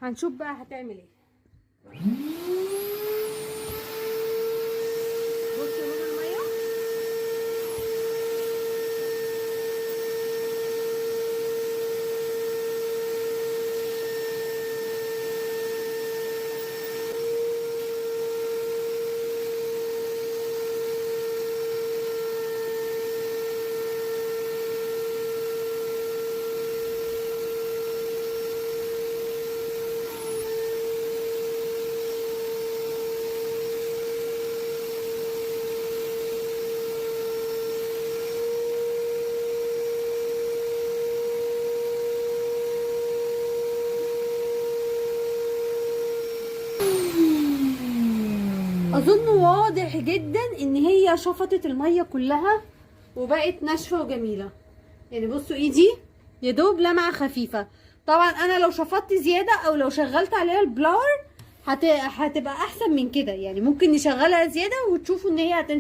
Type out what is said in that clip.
هنشوف بقى هتعمل ايه. بصوا لون المية. اظن واضح جدا ان هي شفطت المية كلها وبقت ناشفة وجميلة. يعني بصوا ايدي يا دوب لمعة خفيفة. طبعا انا لو شفطت زيادة او لو شغلت عليها ال blower هتبقى احسن من كده، يعني ممكن نشغلها زيادة وتشوفوا ان هي هتنشف.